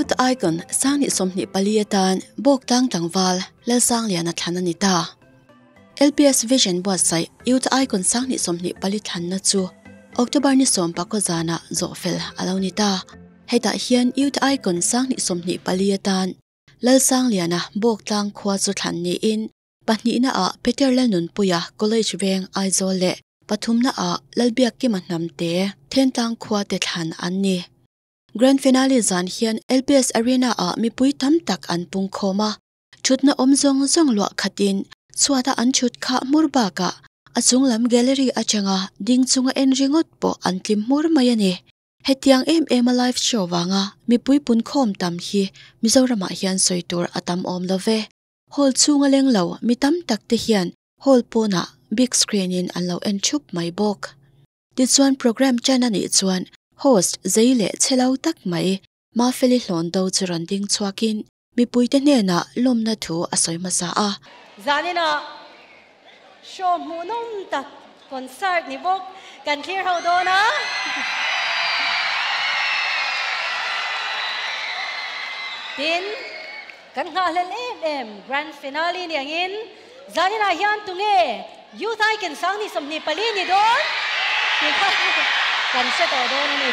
Youth Icon 2024 atan Bawktlang tlangval Lalsangliana thlan a ni ta. LPS Vision buatsaih Youth Icon 2024 thlanna chu October ni 10 zana zawhfel a lo ni ta. Hetah hian Youth Icon 2024 atan Lalsangliana Bawktlang khua chu thlan niin pahnihna ah Peter Lalnunpuia College Veng Aizawl leh pathumna ah Lalbiakkima Hnamte Thentlang khua te thlan an ni. Grand finale zan hian LPS Arena ah mipui tam tak an pung khawm a, thutna awm zawng zawng luah khatin chhuata an thut kha hmur bakah a chunglam gallery atanga ding chunga en ringawt pawh an tlim hmur mai a ni. Hetiang em em a live show vanga mipui pun khawm tam hi Mizoramah hian sawi tur a tam awm lo ve. Hall chhunga leng lo mi tam tak te hian hall pawnah big screen in an lo en thup mai bawk. Tichuan program chan a nih chuan host zei leh che lo tak mai Mafeli hlawn do chu rawn ding chhuakin mipuite hnenah lawmna thu a sawi hmasa a. Zanina show hmuhnawm tak concert ni bawk kan thlir ho dawn a. Tin, kan nghahhlel em em grand finale ni angin zanina hian tunge Youth Icon 2024 ni dawn tih kha kan hre tawh dawn a ni.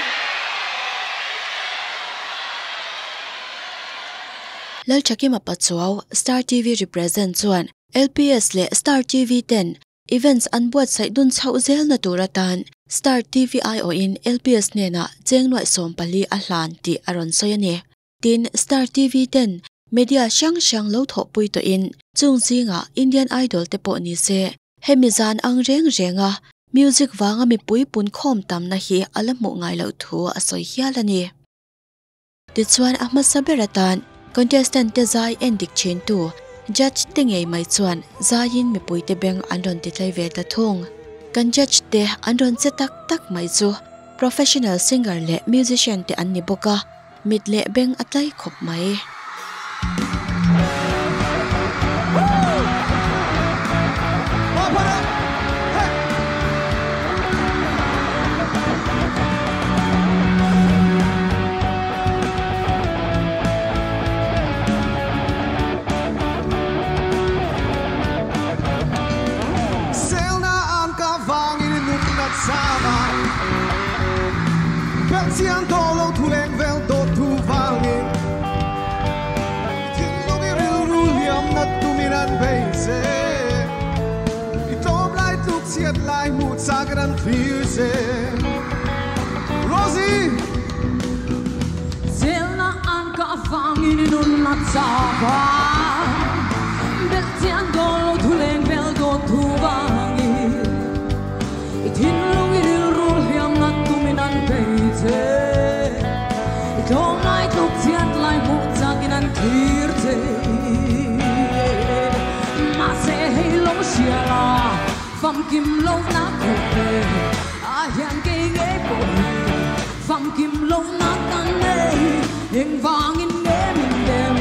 Lalthakima Pachuau, Star TV represent chuan LPS leh Star TV ten events an buatsaih dun chhoh zelna tur atan Star TV aiawhin LPS hnenah cheng nuaih 14 a hlan tih a rawn sawi a ni. Tin, Star TV ten media hrang hrang lo thawhpui tawhin chung zingah Indian Idol te pawh ni se hemi zan ang reng renga music vanga mipui pun khawm tamna hi a la hmuh ngai loh thu a sawi hial a ni. Tichuan a hmasa ber atan contestant te zai en dik thin tu judge te ngei mai chuan zaiin mipui te beng an rawn ti tlai ve ta thung. Kan judge te an rawn che tak tak mai chu professional singer leh musician te an ni bawk a, mit leh beng a tlai khawp mai. Selna an ka vangin nun na chama Belchian do lo thu leng vel do thu vangin Thinlung i ril ru liam na tumin an beise I tlawm lai tluk chiat lai mu chak ran thlir se Rosie Selna an ka vangin nun na chama Belchian do lo thu leng vel do thu vangin I thinlung i ril ru liam na tumin an beise I tlawm lai tluk chiat lai mu chakin an thlir che Ma se hei lo xia la Pham kim lo na khổ về A hian ke nge po Pham kim lo na tan ne Heng vangin nge min dem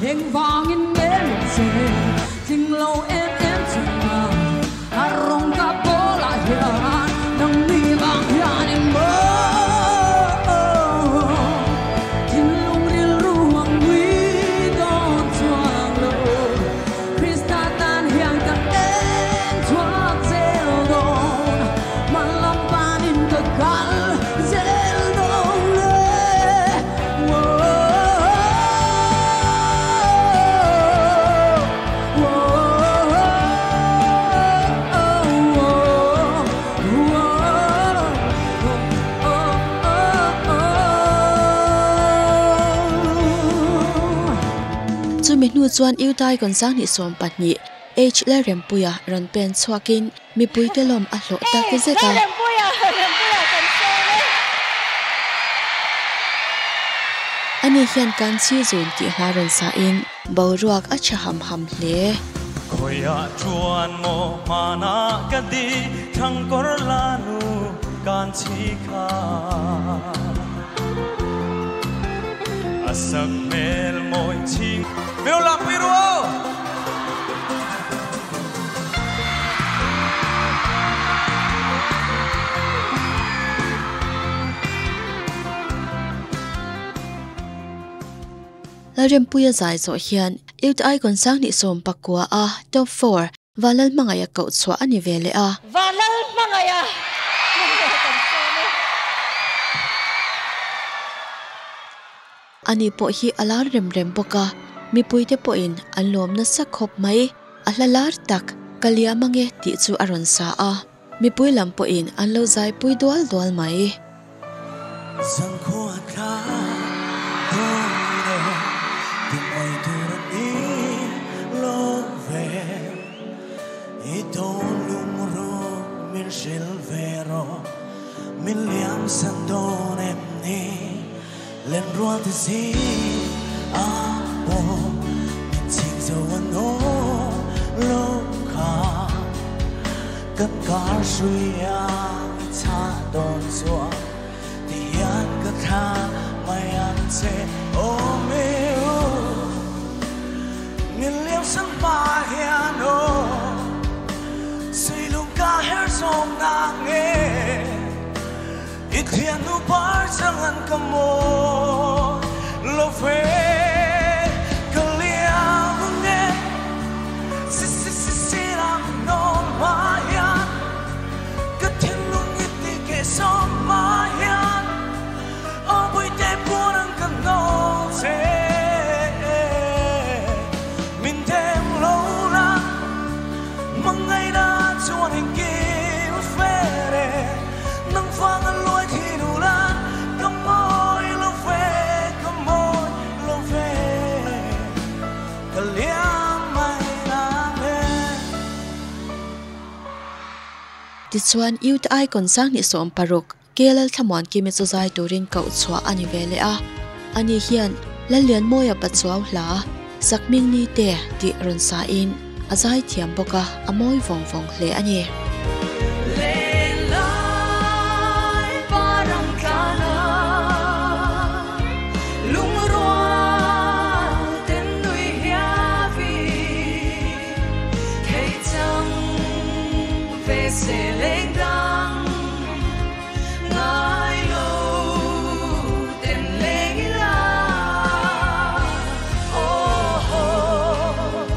Heng vangin nge min se Ting lo em em chung ma A rong ka po la hian Nang ni vang hian em mơ Thin lung ril ruang nguy don chuang lo Krista tan hian ka en chuak zel don Ma lam panin ka kal zel don le Chumi hnu chuan Youth Icon 2024 H Lalrempuia rawn pen chhuakin mipui te lawm a hlawh tak zet a. Lalrempuia, Rempuia kan sawi e. Ani hian kan chi zun tih hla rawn sahin boruak a tha ham ham hle. Khoia chuan mo mana ka di thangkor lanu kan chi kha Asak mel moi chi Mel lam pi ru. Lalrempuia zai zawh hian Youth Icon 2019 a Top 4 Vanlalhmangaia koh chhuah a ni ve leh a. Vanlalhmangaia kan sawm e. Ani pawh hi a lar rem rem bawk a, mipuite pawhin an lawm nasa khawp mai. A hla lar tak, Ka liam ange tih chu a rawn sa a, mipui lam pawhin an lo zaipui dual dual mai. Zangkhua thla dawn e, ti mai tur a ni lo ve. I dawn lungruk min hrilh ve rawh, min liam san dawn em ni? Lenrual te zing a pawh min chhing zo an awm lo kha. Kan kar hrui a i chah dawn chuan ti hian ka thla mai ang che aw mi u. Min liam san hma hian aw suilung ka her zawng na nge. I thiannu par chang an ka mawi lo ve ka liam nge si si si si lam nawn hma hian ka thinlung i ti keh sawm hma hian aw puite puan ang ka nawl che min dem lo la hmangaihna chuan engkim fer e. Nang vang a luai thi nu la ka mawi lo ve, ka mawi lo ve, ka liam mai nang e. Tichuan Youth Icon 2016 KLL Thlamuan Kimi chu zai turin koh chhuah a ni ve leh a, ani hian Lallianmawia Pachuau hla Sakhming Ni Te tih rawn sa in a zai thiam bawk a, a mawi vawng vawng hle a ni. Lenlai parang tlana lungrual ten nui hiavi thei chang ve se leng dang ngai lo ten leng ila oh oh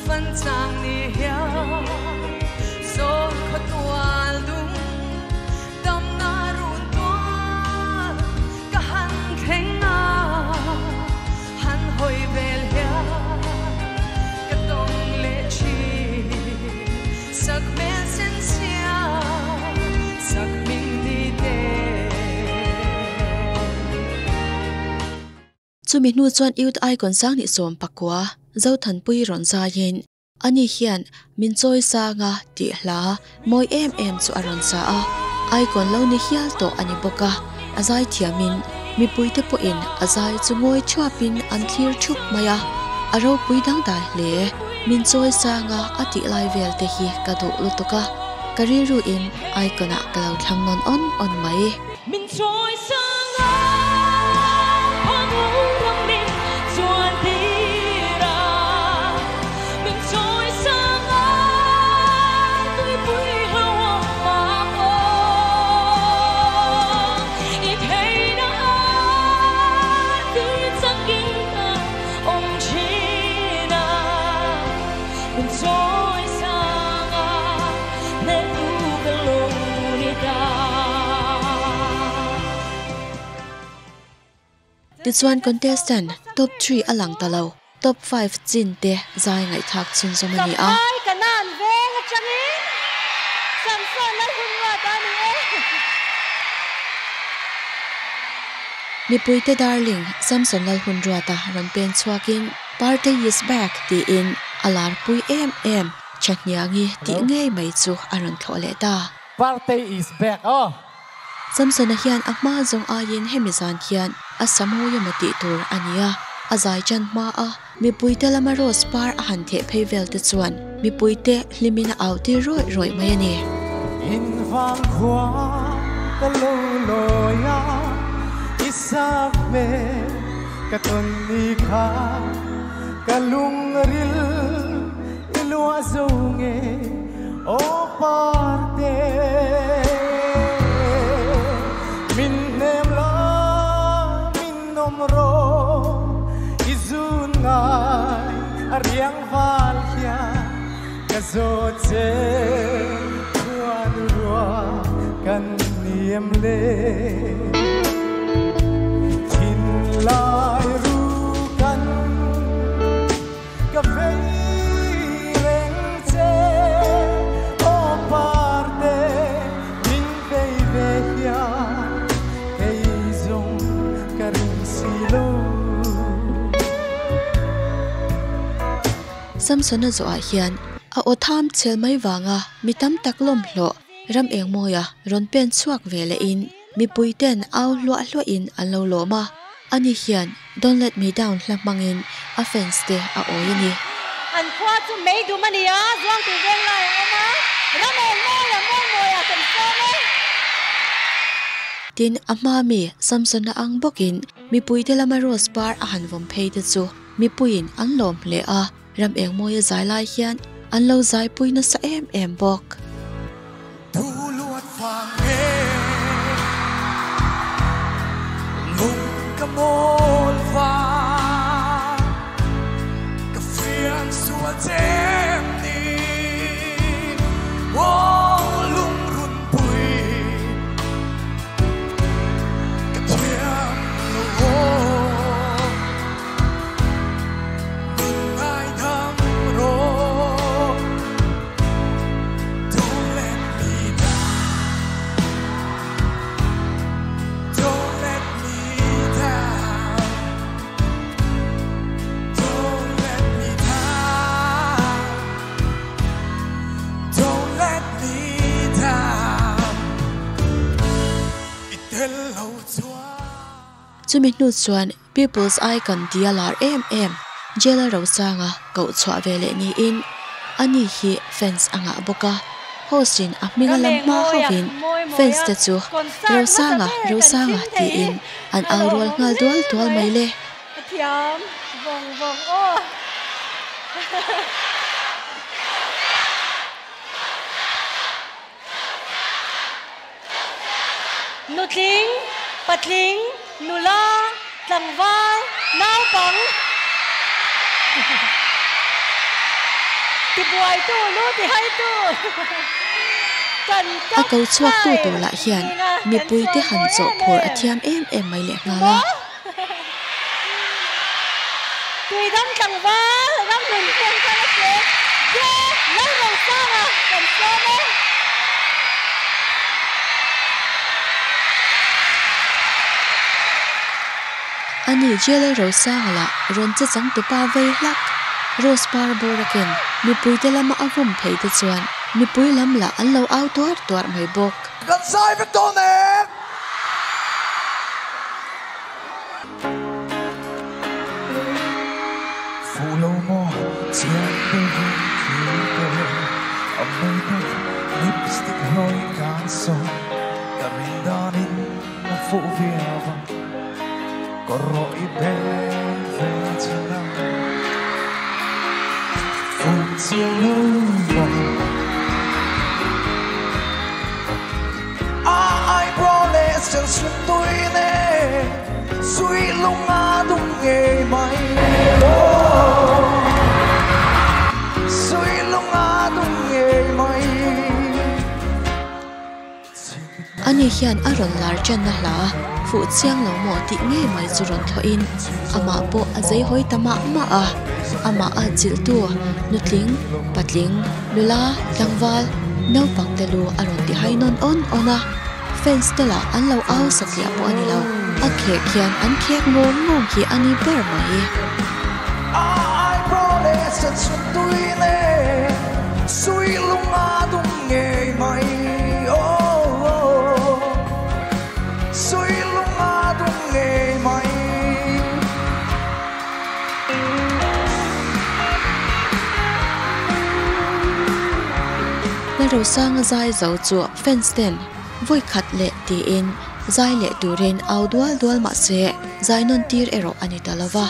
fan chang ni hian zawn khaw tual dung dam na run tual ka han thleng a han hawi vel hian ka tawng leh thin sak hmel sen sia sak hming ni te. Chumi hnu chuan Youth Icon 2019 Zothanpui rawn zaiin ani hian min chawi sang a tih hla mawi em em chu a rawn sa a, Icon lo ni hial tawh a ni bawk a, a zai thiamin mipuite pawhin a zai chu ngawi thuapin an thlir thup mai a, a ropui dangdai hle. Min chawi sang a a tih lai vel te hi ka duh lutuk a, ka rilru in Icon ah ka lo thlang nawn awn awn mai. Min chawi sang a, phanu ram min chuan tir a. Min chawi sang a, tuipui hlauhawm a awm. I theihna a tir chakin ka awm thin a. Min chawi sang a, hnehtu ka lo ni ta. Tichuan contestant top 3 a lang ta lo, top 5 chin te zai ngaihthlak chhunzawm a ni a. Champhai Kanan veng atangin Samson Lalhunruat a ni e. Mipuite darling Samson Lalhunruata rawn pen chhuakin Party is back tiin a lar pui em em Thahniangi tih ngei mai chu a rawn thlawh leh ta. Party is back aw. Samsona hian a hma zawng aiin hemi zan hian a sa mawi emaw tih tur a ni a, a zai chan hma a, mipuite lama rose par a han theh phei vel te chuan mipuite hlimin a au tir rawih rawih mai a ni. In vang khua ka lo lawi a, i sak hmel ka tawn ni kha, ka lungril i luah zo nge aw parte. Min hnem la min awm rawh i zu A riang val hian ka zawt che khuan rua kan ni em le. Thinlai ru kan ka vei reng che aw parte min vei ve hian kei zawng ka ring si lo. Samsona zawhah hian a aw tham chhel mai vanga mi tam tak lawm hlawh ram eng mawia rawn pen chhuak ve lehin mipui ten au hluah hluahin an lo lawm a. Ani hian Don't Let Me Down hla hmangin a fans te a awi a ni. An khua chu mei dum a ni a, Zuangtui veng lai a awm a, ram eng mawia mawi mawia kan sawm e. Tin, a hma mi Samsona ang bawkin mipuite lama rose par a han vawm phei te chu mipuiin an lawm hle a. Ram eng mawia zai lai hian an lo zaipui nasa em em bawk. Thu luat vang nge lung ka mawl vang ka fian sual chem ni aw lung run pui ka thiam lo aw. Chumi hnu chuan People's Icon tia lar em em Jela Rosanga koh chhuah ve leh niin ani hi fans a ngah bawk a. Host in a hminga lam hma hovin fans te chu Rosanga, Rosanga tiin an au rual nghal dual dual mai le. Nutling, patling, nula, tlangval, naupang tibuaitu, lu tihaitu kan A top ko chhuak tu five tur lah hian zinga kan mipui te sawi han mawi chawh em phur a em. thiam em em mai leh nghal a. Tumaw? Tuidam tlangval ram nun keng kal a che J Lalrosanga kan sawm e. Ani J Lalrosanga lah rawn che chang tupa vei hlak. Rose par bawr a ken mipui te lama a vawm phei te chuan mipui lam lah an lo au tuar tuar mai bawk. Kan zai vek dawn em? Fuh lo maw chiang deuhin thil te a makeup lipstick hlawi kan sawn ka rin danin a fuh viau a kawr rawh i beng ve chin a fuh chiang lo maw a eyebrow leh sen sun tui nen sui lung a dum ngei mai aw sui lung a dum ngei mai. Ani hian a rawn lar channa hla fuh chiang lo maw tih ngei mai chu rawn thawhin amah pawh a zei hawi ta mah mah a. Amah a chilhtu nutling, patling, nula, tlangval, naupang te lu a rawn ti hai nawn awn awn a. Fans te lah an lo au satliah pawh a ni lo, a khek hian an khek ngawng ngawng hi a ni ber mai. A eyebrow leh sen sun tui nen sui lung a dum ngei mai oh sui lung a dum ngei mai. Lalrosanga zai zo chu fans ten vawi khat leh tiin zai leh turin au dual dual mah se zai nawn tir erawh a ni ta lo va.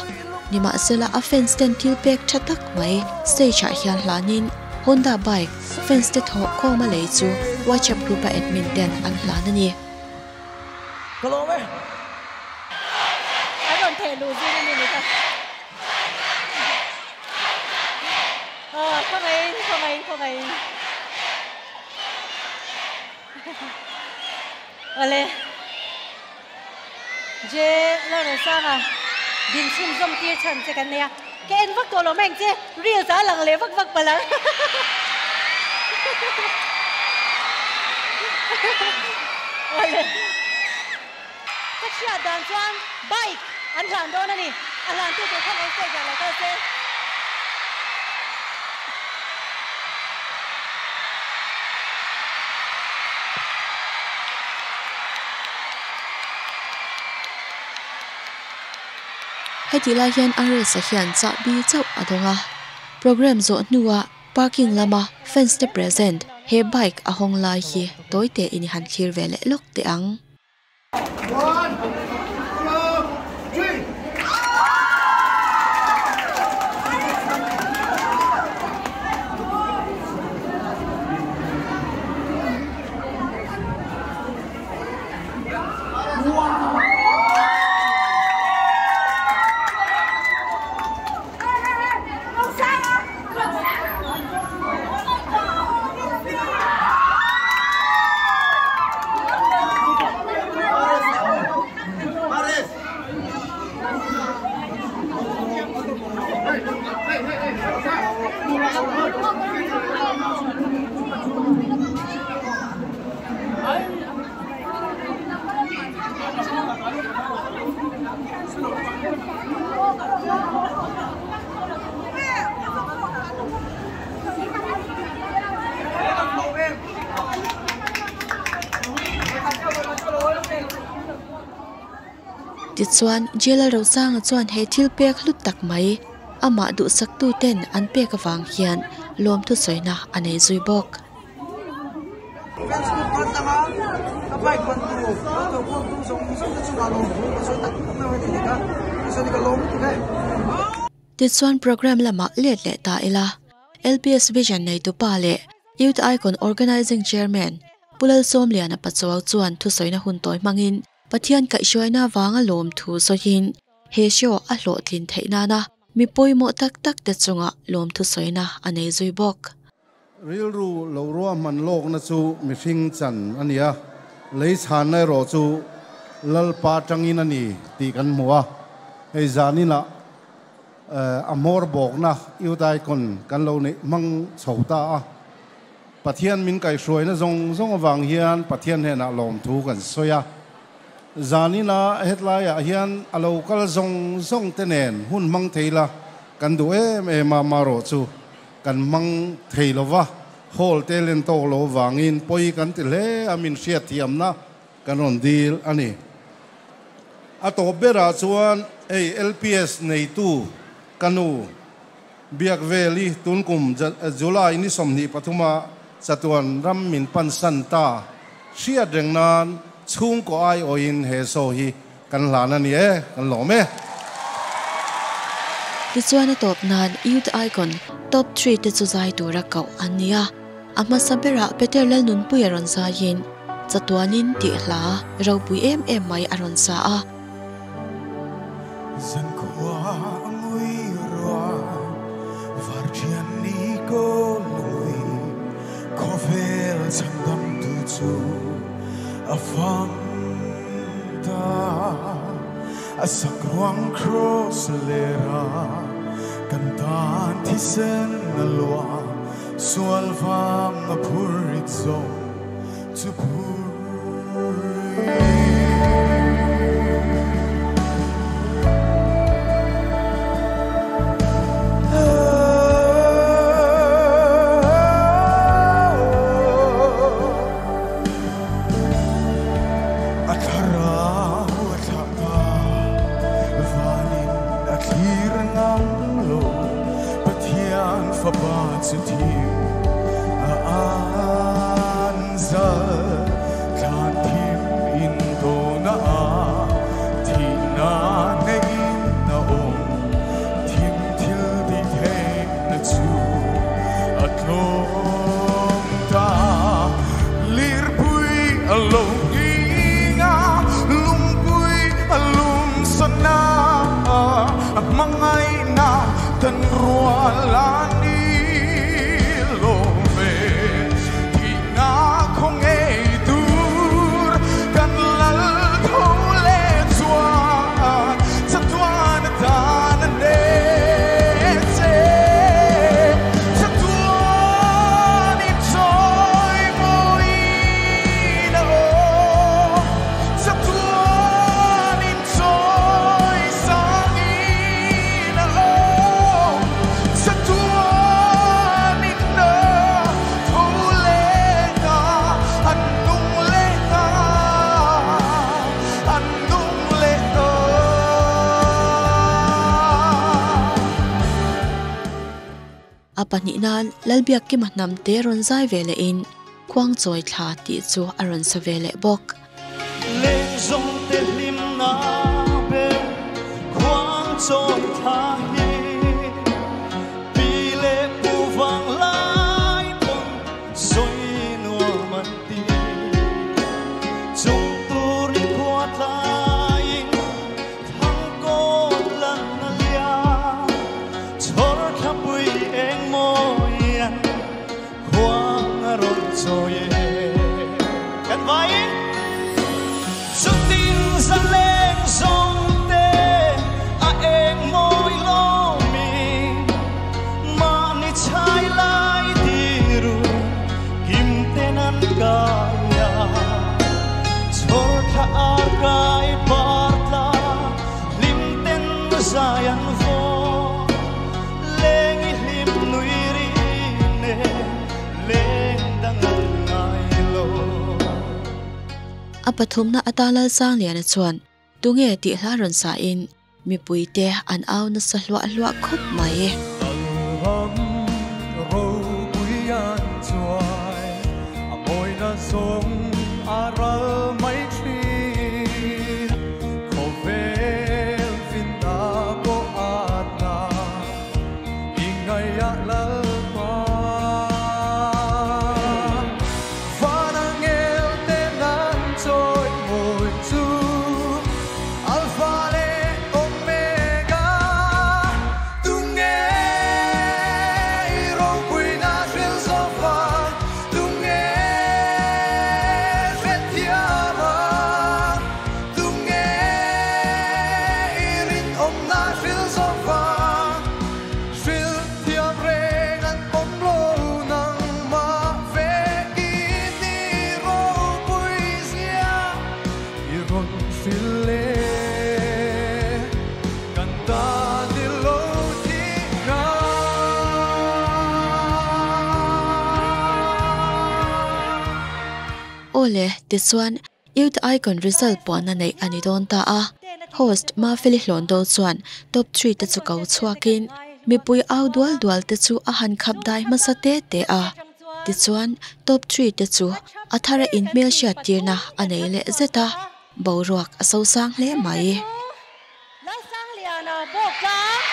Nimahsela a fans ten thil pek tha tak mai stage ah hian hlanin Honda bike fans te thawh khawm a lei chu WhatsApp group a admin ten an hlan a ni. Ka lawm e. An rawn theh luh zing a ni ni kha. Aw khawngaihin khawngaihin khawngaihin. Awle. Je Lalrosanga din chhunzawm tir chhan che kan nei a. Ka en vak tawh lo mai ang che, reels ah a lang leh vak vak palh ang. Awle. Ka hriat dan chuan bike an hlan dawn a ni. A hlantu tur khan eng stage ah lo kal se. Heti lai hian RS-a hian chahbi chauh a dawng a. Programme zawh hnuah parking lama fans te present he bike a hawng lai hi tawi tein i han thlir ve leh lawk teh ang. Tichuan, Jail Rosanga chuan he thil pek hlut tak mai amah duhsaktuten an pek avang hian lawmthu sawina a nei zui bawk. Tichuan programme lamah let leh ta ila, LPS Vision neitupa leh Youth Icon Organising Chairman Pu Lalsawmliana Pachuau chuan thusawina hun tawi hmangin Pathian kaihhruaina vanga lawmthu sawiin he show a hlawhtlin theih nana mi pawimawh tak tak te chungah lawmthu sawina a nei zui bawk. Rilru lo ruahman lawkna chu mihring chan a ni a, lei chhanna erawh chu Lalpa tangin a ni tih kan hmu a. Hei zaninah a hmawr bawkna Youth Icon kan lo neih hmang chho ta a. Pathian min kaihhruaina zawng zawng avang hian Pathian hnenah lawmthu kan sawi a. Zanina hetlaiah hian a lo kal zawng zawng te nen hun hmang thei la kan duh em em a, marawh chu Kan hmang thei lo va, hall te len tawk lo vangin pawi kan ti hle a, min hriatthiamna kan rawn dil a ni. A tawp berah chuan hei LPS neitu ka nu Biakveli tunkum July ni 23 a chatuan ram min pansan ta hriat reng nan chhungkaw aiawhin he show hi Kan hlan a ni e, kan lawm e. Tichuan a tawp nan Youth Icon Top Three te chu zai tura koh an ni a, a hmasa berah Peter Lalnunpui a rawn zaiin Chatuanin tih hla ropui em em mai a rawn sa a. Zankhua a ngui rua, varṭhian ni kawl a ngui, khawvel chhandamtu chu a fam ta. A sak ruang cross lera kan tan thisen a luah, sual vang a phurrit zawng chu phur. A thlarau a thlah ta, vanin a thlir ngam lo, Pathian fapa chu thim a an zal, thlan thim in dawna a thihna neiin a awm, thim thil tih theihna chu a tlawm ta. Lirpui a lo nghing a, lungpui a lum sawn a, a hmangaihna dan rual a ni. A pahnih nan Lalbiakkima hnamte rawn zai ve lehin Khuangchawi thla tih chu a rawn sa ve leh bawk. Lengzawngte hlimna ber Khuangchawi thla hi Pi leh Pu vang lai pawn sawi nuam an ti. Chung tur i khua tlaiin Thangkawn lan a lian, chhawr thlapui eng mawian khuang a rawn chawi e. Kan vaiin chutin zaleng zawng te a eng mawi lawmi, mahni chhai lai tiru kim ten an kai a, chhawr thla ar kai par tla hlim ten zai an vaw, leng i hlim nui ri nen leng dang an ngai lo. A pathumna atan Lalsangliana chuan tunge tih hla rawn sahin Mipuite an au nasa hluah hluah khawp mai. Lalram ropui an chuai, a mawina zawng a ral mai thin. Khawvel finna pawh a tla, i ngaihah Lalpa. Van angel ten an chawi mawi chu. Alpha leh Omega, tunge i ropuina hril zawk a, tunge hrethiam a, tunge i rinawmna hril zawk a, hril thiam reng an awm lo nangmah vekin i ropui zia. I rawn hril le, kan tan i lo thi nga. Aw le, tichuan Youth Icon result puanna neih a ni dawn ta a. Host Mafeli Hlawndo chuan top three te chu ko chhuakin mipui au dual dual te chu a han khap dai hmasa te te a. Tichuan, top three te chu a thara inhmel hriattirna a nei leh zet a, boruak a sosang hle mai. Lalsangliana Bawktlang.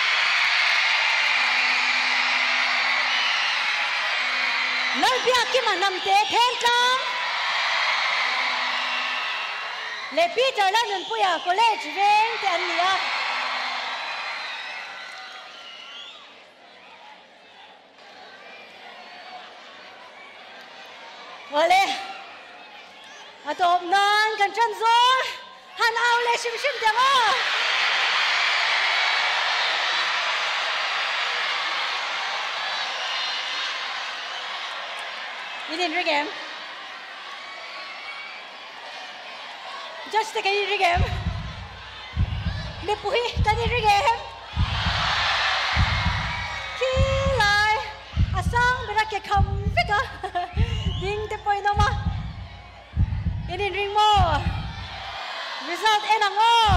Lalbiakkima Hnamte Thentlang leh Peter Lalnunpuia College veng te an ni a. Awle, a tawp nan kan ṭan zawng han au leh hrim hrim teh ang aw. In inring em? Judge te kan inring em? Mipui kan inring em? Khilai a sang ber a ke kham vek a, ding te pawh in awm a, in inring maw? Result en ang aw!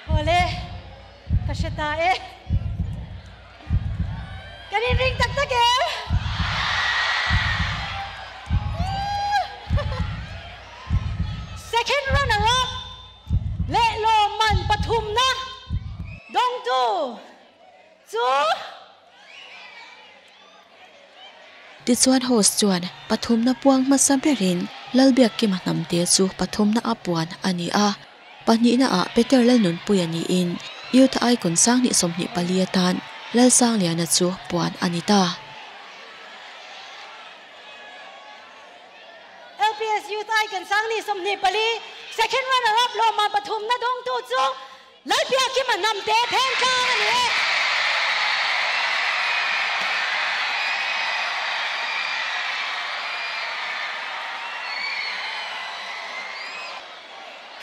Awle, ka hre ta e. Kan inring tak tak em? Second runner up leh lawmman pathumna dawngtu chu. Tichuan host chuan pathumna puang hmasa berin Lalbiakkima hnamte chu pathumna a puan a ni a. Pahnihna ah Peter Lalnunpuia niin Youth Icon Sanghnih 24 atan Lalsangliana chu puan a ni ta. LPS Youth Icon Sanghnih 24 Second Runner Up lawmman pathumna dawngtu chu Lalbiakkima hnamte Thentlang a ni e.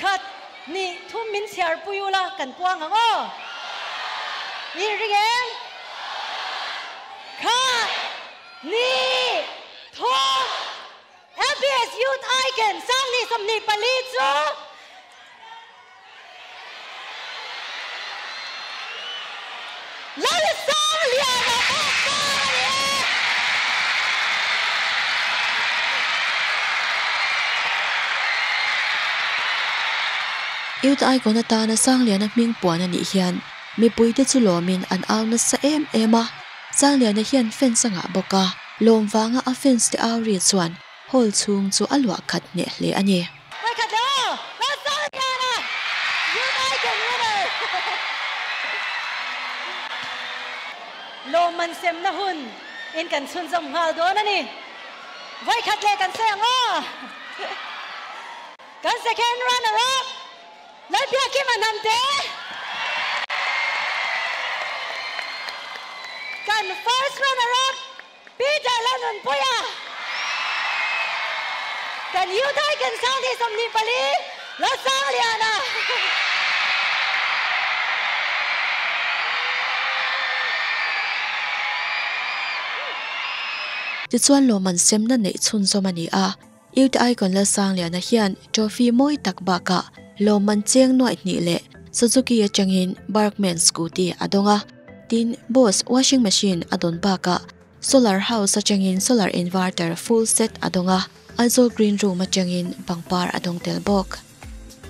Khat nih thum min chhiar pui ula kan puang ang aw. I ring em? Khat nih thum LPS Youth Icon Sangni 24 chu Youth Icon atana Sangliana hming puan a nih hian mipuite chu lawmin an au nasa em em a, Sangliana hian fans a ngah bawk a, lawm vanga a fans te au ri chuan hall chhung chu a luah khat hneh hle a ni. Vawikhat leh aw! Lalsangliana Youth Icon winner! Lawmman semna hun in kan chhunzawm nghal dawn a ni. Vawikhat leh kan sawi ang aw! Kan second runner up Lalbiakima Hnamte, kan first runner up Peter Lalnunpuia, kan Youth Icon 2024 Lalsangliana. Tichuan lawmman semna neih chhunzawm a ni a. Youth Icon Lalsangliana hian trophy mawi tak bakah lawmman cheng nuaih hnih leh Suzuki atangin Burgman scooty a dawng a. Tin, Boss washing machine a dawn bakah Solar house atangin solar inverter full set a dawng a, Aizawl Green Room atangin pangpar a dawng tel bawk.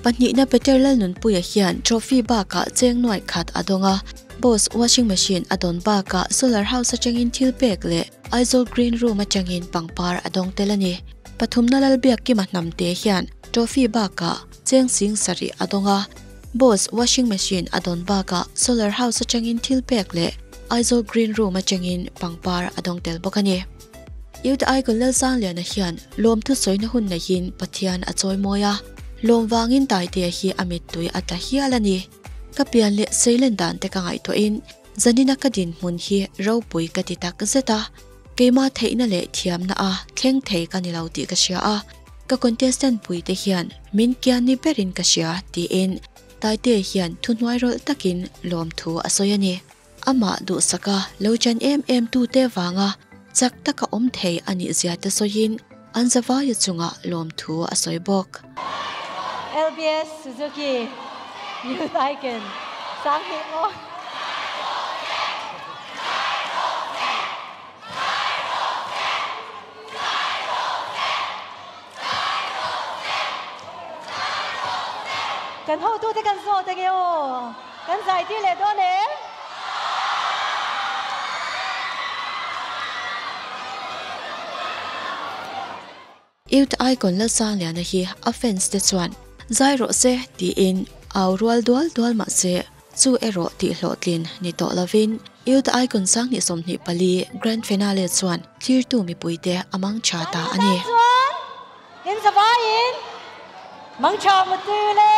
Pahnihna Peter Lalnunpuia hian trophy bakah cheng nuaih khat a dawng a, Boss washing machine a dawn bakah Solar house atangin thil pek leh Aizawl Green Room atangin pangpar a dawng tel a ni. Pathumna Lalbiakkima Hnamte hian trophy bakah cheng sing sarih a dawng a, Boss washing machine a dawn bakah Solar House atangin thil pek leh Aizawl Green Room atangin pangpar a dawng tel bawk a ni. Youth Icon Lalsangliana hian lawmthu sawina hun neihin Pathian a chawimawi a, lawm vangin Taitea hi a mittui a tla hial a ni. Ka pian leh seilen dan te ka ngaihtuahin Zanina ka dinhmun hi ropui ka ti tak zet a, keimah theihna leh thiamna a thleng thei ka ni lo tih ka hria a, ka contestant pui te hian min kian ni berin ka hria tiin Taite hian thuhnuai rawlh takin lawmthu a sawi a ni. Amah duhsaka lo chan em em tute vanga chak taka awm thei a nih zia te sawiin an zavaia chungah lawmthu a sawi bawk. LBS Suzuki Youth Icon Sanghnih maw? Kan hotute kan zawt ange aw, kan zai tir leh dawn em? Youth Icon Lalsangliana hi a fans te chuan zai rawh se tiin au rual dual dual mah se chu erawh tih hlawhtlin ni tawh lovin Youth Icon 2024 Grand Finale chuan thlirtu mipuite a mang tha ta a ni. Chuan in zavaiin mang tha mutu le.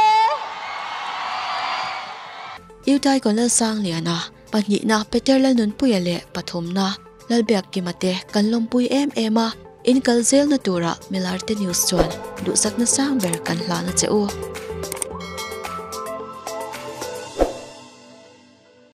Youth Icon Lalsangliana pahnihna Peter Lalnunpuia leh pathumna Lalbiakkima te kan lawmpui em em a, in kal zelna turah Milarte News chuan duhsakna sang ber kan hlan a che u.